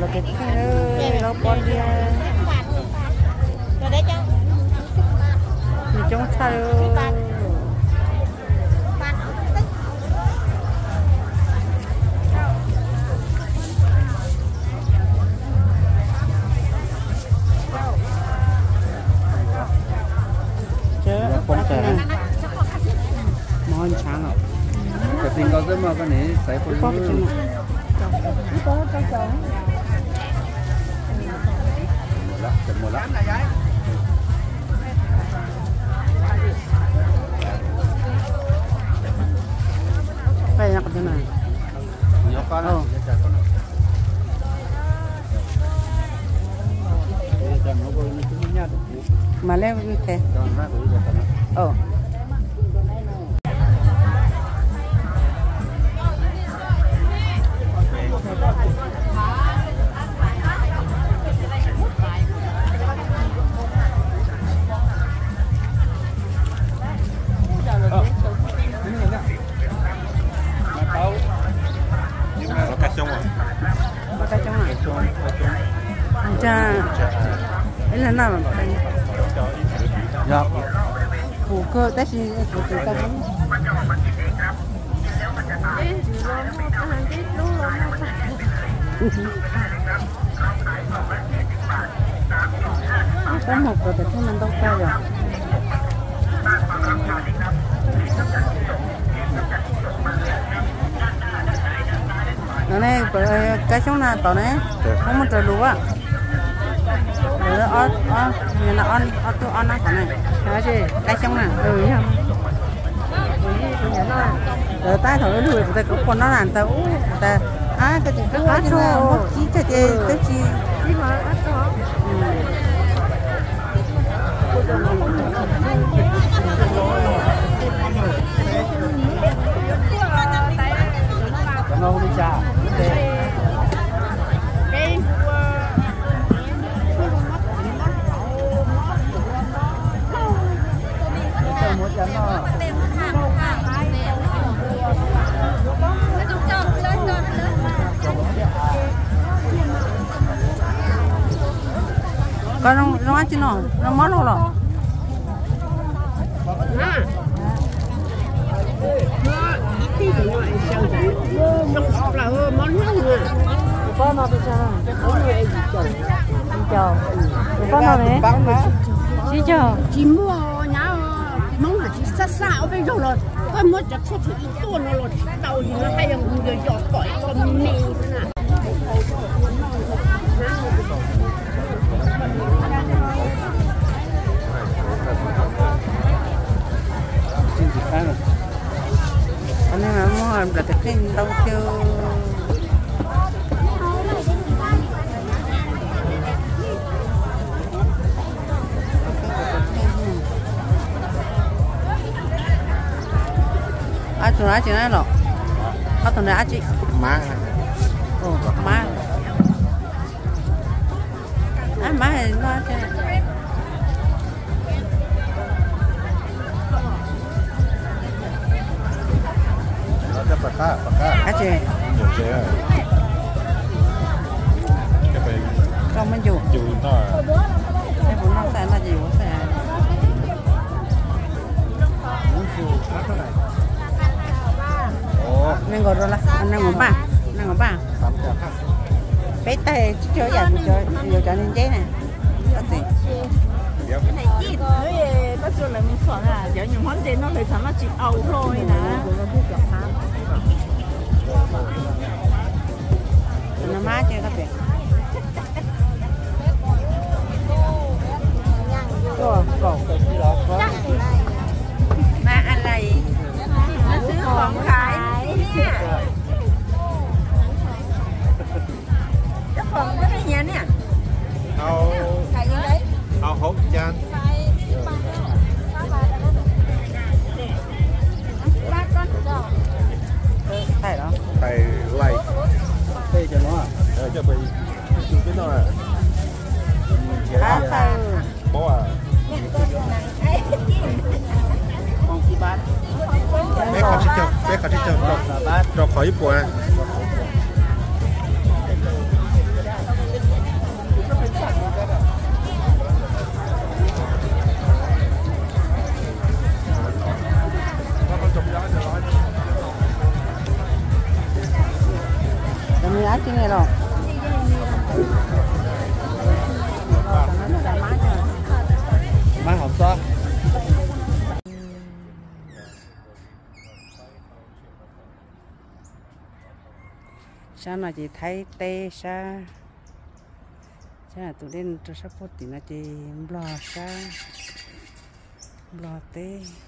Los kev kheej, lawv pov liag, nws coob tshaj li. Mov ntshaav los. Ib pob pes tsawg no? Mas lej, Kuv kawg tab sis kuv tus tau. Tab mus kawm tes thawj no ntau kawg yom. No ne, kab xyoob na tod ne, muab muab raws lus a. Ob tug ob nab qhov na, kab xyoob na. Lawv tab thaum lub kuv tas kuv pom no na tas ub tas, koj tseem qab qab tso muab kib tag ces twb tsis. Koj zoo dab tsi no, zoo mob lug los? Tus pob no ne? Sib caug. Tsis muaj nyab, Hmoob hais tsis xab xab ob peb zaug los koj muab cov tshuaj tshuaj ib tuaj no los tsis tau li no, haj yog kuv yog yos kom ib qho me me xwb na. Qhov no mas muaj nplawm kawm kheej ntau tiag. Ob tug dab tsi na los? Ob tug dab tsi? Mab. Mab. Mab no. Dab tsi? Koj muab ncus. Kuv noj xwb no ces yuav xwb. Nees nkaum rau, nees nkaum npaj, nees nkaum npaj. Peb tag tsib caug yam, yuav cov nceb na. Cov nyuag hmab ntses no lawv txav no tsis au hlo li na. Mas ces Au hauv cab. Thais lais. Peb qhov tsib caug, peb qhov tsib caug rau qhov ib puas. Mab hauv xob. Sab no ces Thaib teb sab, sab tus dej rau sab puag tim no ces Nplog sab, Nplog teb.